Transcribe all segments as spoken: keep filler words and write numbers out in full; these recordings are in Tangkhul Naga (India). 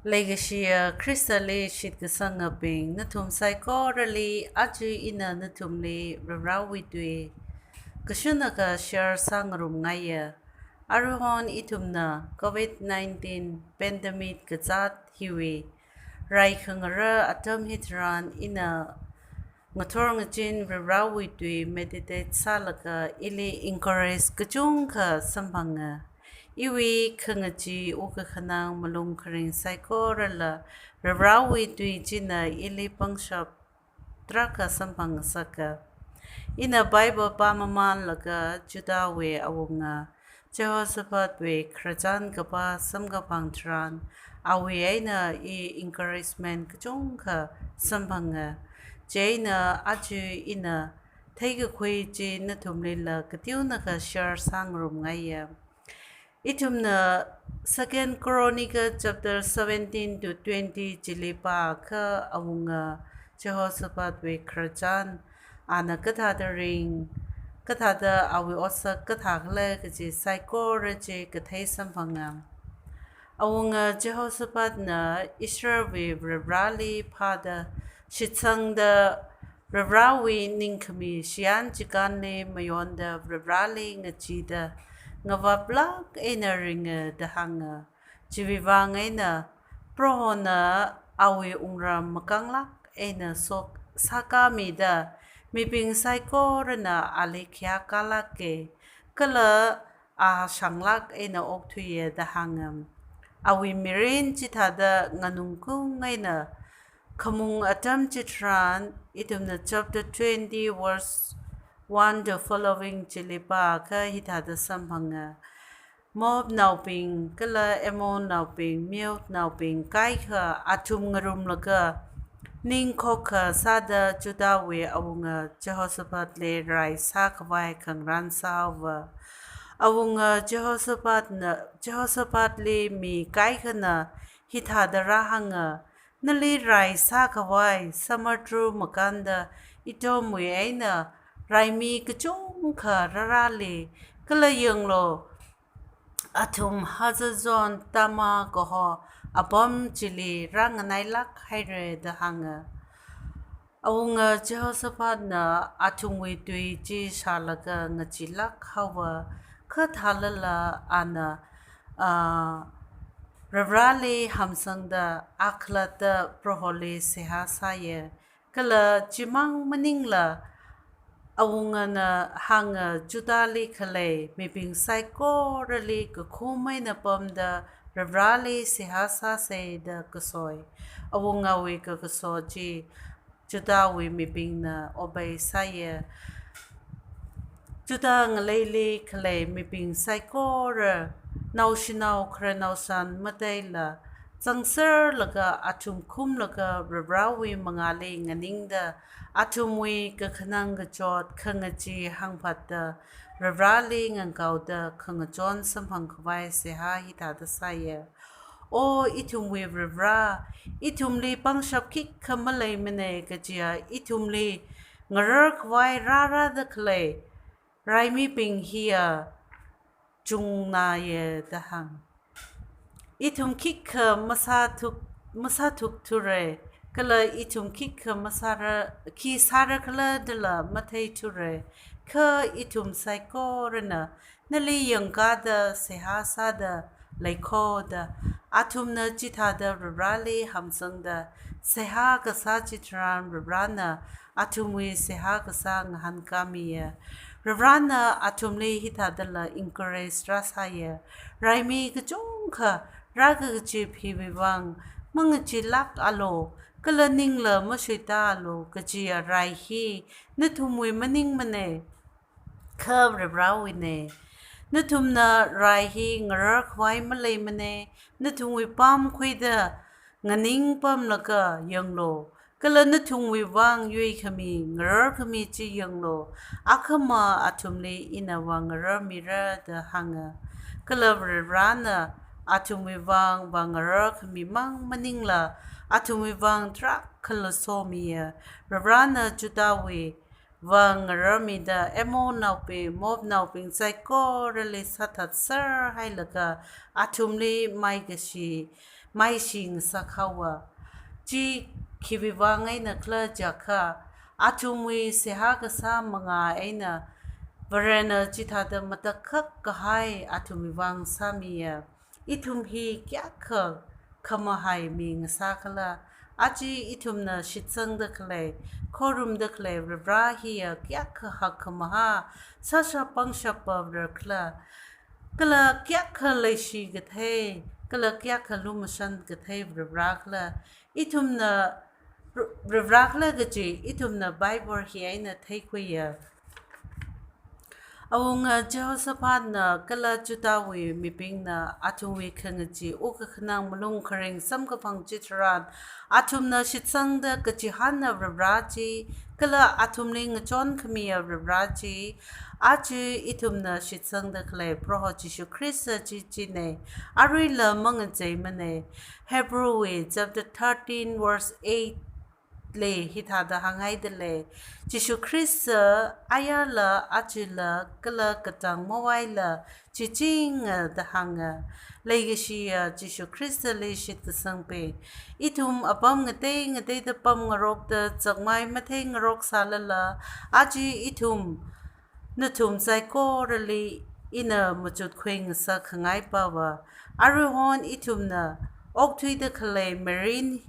Leikashiya Khristali shitkasangabing, nathum saikorali aja ina nathumli Varivarāwui tui kashunakha share sāngarumngaiya. Aruihon ithumna covid nineteen pandemic kazāt hiwui rai khangarā atam hitharan ina ngathor ngazin Varivarāwui tui meditate sālaga ili encourage kachungkha samphanga. Iwui khangachee, wukkhanang, malung kharing saikorala Varivarāwui tui china ili pangshap tarākha samphangngasaka. Ina Bible pāmamanlaga Judahwui awunga Jehoshaphatwui khararchan kapā samkaphang tharan, awui eina i encouragement kachungkha samphanga. Chieina aja ina theikakhui chi nathumlila kateonakha share sāngarumngaiya. Ithumna Second Chronicle chapter seventeen to twenty chili pākha awunga Jehoshaphatwui khararchan, ana kathāda ring, kathāda awui otsak kathākhala kaji saikora chi kathei samphanga. Awunga Jehoshaphatna Israelwui Varivarāli phāda shitsangda, Varivarāwui ningkhami shiyan chikānli mayonda Varivarāli ngacheeda, ngavaplāk eina ringa da hānga. Chiwui vang eina Prohona awui wungram makanglāk eina sok sākāmida, mibing saikorana ali khayākālāka, kala a shanglāk eina okthuiya da hānga. Awui mirin chithāda nganungkung eina khamung atam chitharan, ithumna chapter twenty verse one to following chili pākha hithāda samphanga. Moabnaobing kala Ammonnaobing, Meunnaobing kaikha athum ngarumlaga ningkhokha sāda Judahwui awunga Jehoshaphatli rai sākhavai khangarān sāhaowa. Awunga Jehoshaphatna, Jehoshaphatli mi kaikhana hithāda rāhānga, nali rai sākhavai samudru makānda Edomwui eina raimi kachungkha rārāli, kala yanglu, athum Hazazon Tamar kaho apam chili rānganailāk haira da hānga. Awunga Jehoshaphatna athumwui tui chi shālaga ngacheelāk haowa, kha thālala ana, ah, Varivarāli hamsangda akhalatta Proholi seihā sāya. Kala chimang maningla, awungana hānga Judahli khalei mibing saikorali kakhum eina pamda Varivarāli seihā sāsa da kasoi. Awungawui kakaso chi Judahwui mibingna obey sāya. Judah ngaleili khalei mibing saikora, naoshinao khararnaosan mateila, zangserlaga athum khumlaga Varivarāwui mangāli nganingda, athumwui kakhanang kachot khangachee hāngphatda, Varivarāli ngangkaoda khangachon samphang khavai seihā hithāda sāya. O ithumwui Varivarā, ithumli pangshap khikha maleimana kajiya ithumli ngarar khavai rārāda khalei raimibing hiya chungnaya da hāng. Ithum khikha masāthuk, masāthukthura, kala ithum khikha masāra, khi sārakhala dala matheithura, kha ithum saikorana nali yangkāda seihā sāda leikho da. Athumna chithāda Varivarāli hamsangda seihā kasā chitharan Varivarāna athumwui seihā kasā ngahānkāmiya. Varivarāna athumli hithādala encourage rāsāya. Raimi kachungkha rākakazip hiwui vang mangacheelākalu, kala ningla mashuitālu kajiya rai hi nathumwui maningmana, kha Varivarāwuina. Nathumna rai hi ngarar khavai maleimana, nathumwui pamkhuida nganing pamlaga yanglu, kala nathumwui vang yuikhami, ngararkhami chi yanglu, akhama athumli ina vang ngararmira da hānga. Kala Varivarāna athumwui vang vang ngararkhami mang maningla, athumwui vang tarākhala somiya. Varivarāna Judahwui vang ngararmida Ammonnaobing, Moabnaobing saikorali sāthatser hailaga athumli maikashi, maishing sākhaowa. Chi khiwui vang eina khala jiakha, athumwui seihā kasā manga eina Varena chithāda matakhak kahai athumwui vang sāmiya. Ithum hi kayākha khamahai mi ngasākhala, aja ithumna shitsangda khalei, khorumda khalei Varivara hiya kayākha hakkhamahā, sāshap pāngshap Varivara khala, kala kayākha leishi kathei, kala kayākha lumashan kathei Varivara khala, ithumna Varivara khala kaji ithumna Bible hi eina theikhuiya. Awunga Jehoshaphatna kala Judahwui mibingna athumwui khangachee wukkhanang malung kharing samkaphang chitharan, athumna shitsangda kachihānna Varivara chi, kala athumli ngachon khamiya Varivara chi, aja ithumna shitsangda khalei Proho Jishu Khrista chi china, aruila mangacheimana. Hebrewwui chapter thirteen verse eight li hithāda hānghaida lei, Jishu Khrista ayarla, ajala, kala katang mavaila chichinga da hānga. Leikashiya Jishu Khristali shitkasangbing, ithum apam ngatei ngateida pamngarokta chakmai matheingarok sālala, aja ithum nathum saikorali ina machut khuingasak khangai pava. Aruihon ithumna okthuida khalei mirin,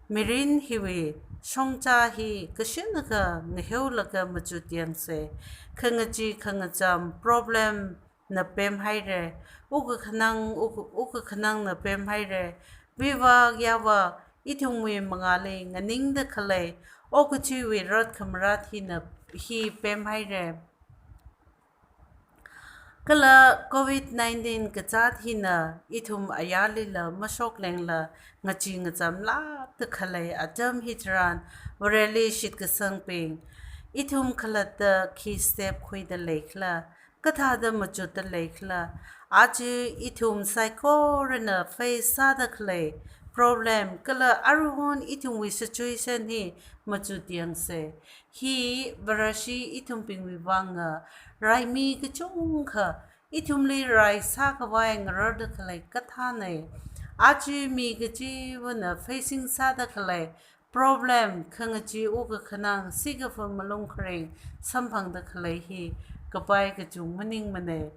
mirin hiwui shongza hi kashinakha ngaheolaga machut yangsa. Khangachee khangacham problem na pemhaira, wukkhanang, wuk-, wukkhanangna pemhaira, vivak yavak, ithumwui mangāli nganingda khalei okathuiwui rat khamarat hina hi pemhaira. Kala covid nineteen kazāt hina ithum ayarlila mashoklengla ngachee ngachamlākda khalei atam hitharan, Vareli shitkasangbing, ithum khalatta khi step khuida leikhala, kathāda machutda leikhala, aja ithum saikorana face sāda khalei problem kala aruihon ithumwui situation hi machut yangsa. Hi Vareshi ithumbingwui vanga raimi kachungkha, ithumli rai sākhavai ngararda khalei kathāna. Aja mi kachivana facing sāda khalei problem, khangachee wukkhanang, sikafa malung kharing samphangda khalei hi kapai kachung maningmana.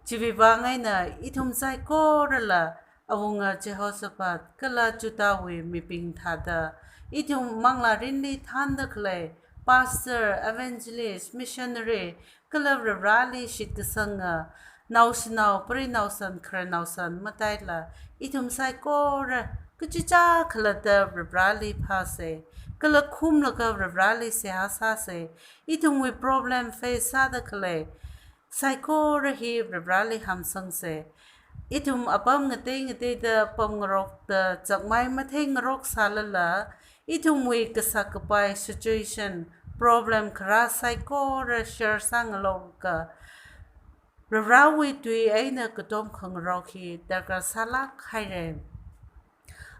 Chiwui vang eina ithum saikorala awunga Jehoshaphat kala Judahwui mibing thāda, ithum manglārinli thānda khalei pastor, evangelist, missionary, kala Varivarali shitkasanga naoshinao, parinaosan, khararnaosan mataila, ithum saikora kachichā khalatta Varivarali phāsa, kala khumlaga Varivarali seihā sāsa. Ithumwui problem face sāda khalei saikora hi Varivarali hamsangsa. Ithum apam ngatei ngateida pamngarokta chakmai matheingarok sālala, ithumwui kasak kapai situation, problem kharā saikora share sāngaroklaga, Varivarawui tui eina katom khangarok hi darkar sālāk haira.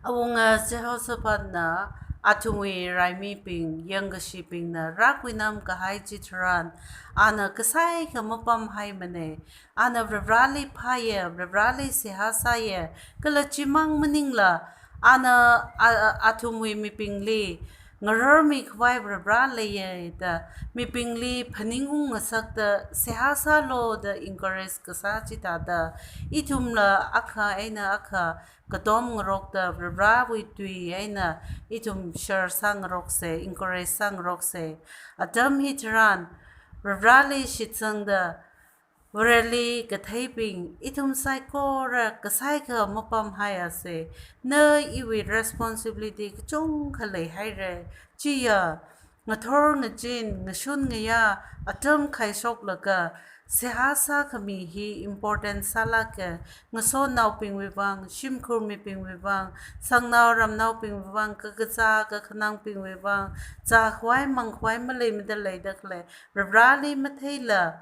Awunga Jehoshaphatna athumwui raimibing, yangkashibingna rākhuinam kahai chitharan, ana kasai kha mapamhaimana. Ana Varivarali phāya, Varivarali seihā sāya, kala chimang maningla, ana a, a, athumwui mibingli ngararmi khavai Varivara leiya da, mibingli phaningung ngasakta seihā sālu da encourage kasā chithāda, ithumla akha eina akha katom ngarokta Varivarawui tui eina ithum share sāngaroksa, encourage sāngaroksa. Atam hitharan Varivarali shitsangda, Vareli katheibing, ithum saikora kasai kha mapamhaiasa. Na iwui responsibility kachungkha leihaira. Chiya, ngathor ngazin, ngashun ngayā, atam khaishoklaga seihā sākhami hi important sālāka. Ngasotnaobingwui vang, shimkhur mibingwui vang, sangnao ramnaobingwui vang, kakazā kakhanangbingwui vang, zākhavai mangkhavai maleimada leida khalei, Varivarali matheila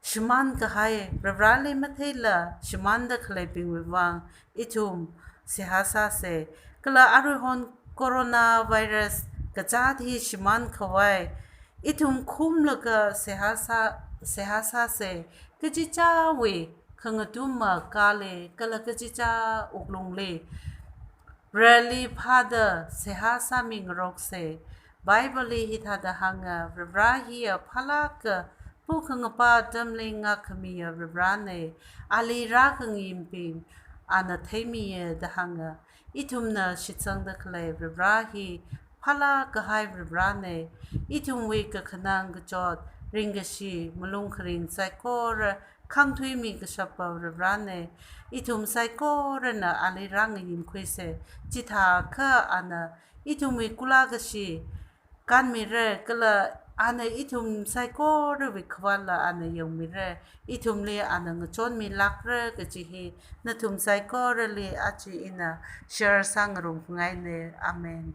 shimān kahai, Varivarali matheila shimānda khaleibingwui vang ithum seihā sāsa. Kala aruihon coronavirus kazāt hi shimānkhavai, ithum khumlaga seihā sā, seihā sāsa, kachichāwui khangathum makāli, kala kachichā wuklungli, Vareli phāda seihā sāmingaroksa. Bible li hithāda hānga, Varivara hiya phālāka, pukhangapa atamli ngākkhamiya Varivarana, ali rākhangayimbing ana theimiya da hānga. Ithumna shitsangda khalei Varivara hi phālāk kahai Varivarana, ithumwui kakhanang kachot, ringkashi, malung kharing saikora khāngthuimi kashapa Varivarana, ithum saikorana ali rāngayimkhuisa, chithākha ana ithumwui kulā kashi kanmira, kala ana ithum saikorawui khavātla ana yangmira, ithumli ana ngachonmilākra kaji hi nathum saikorali aja ina share sāngarumngaina. Amen.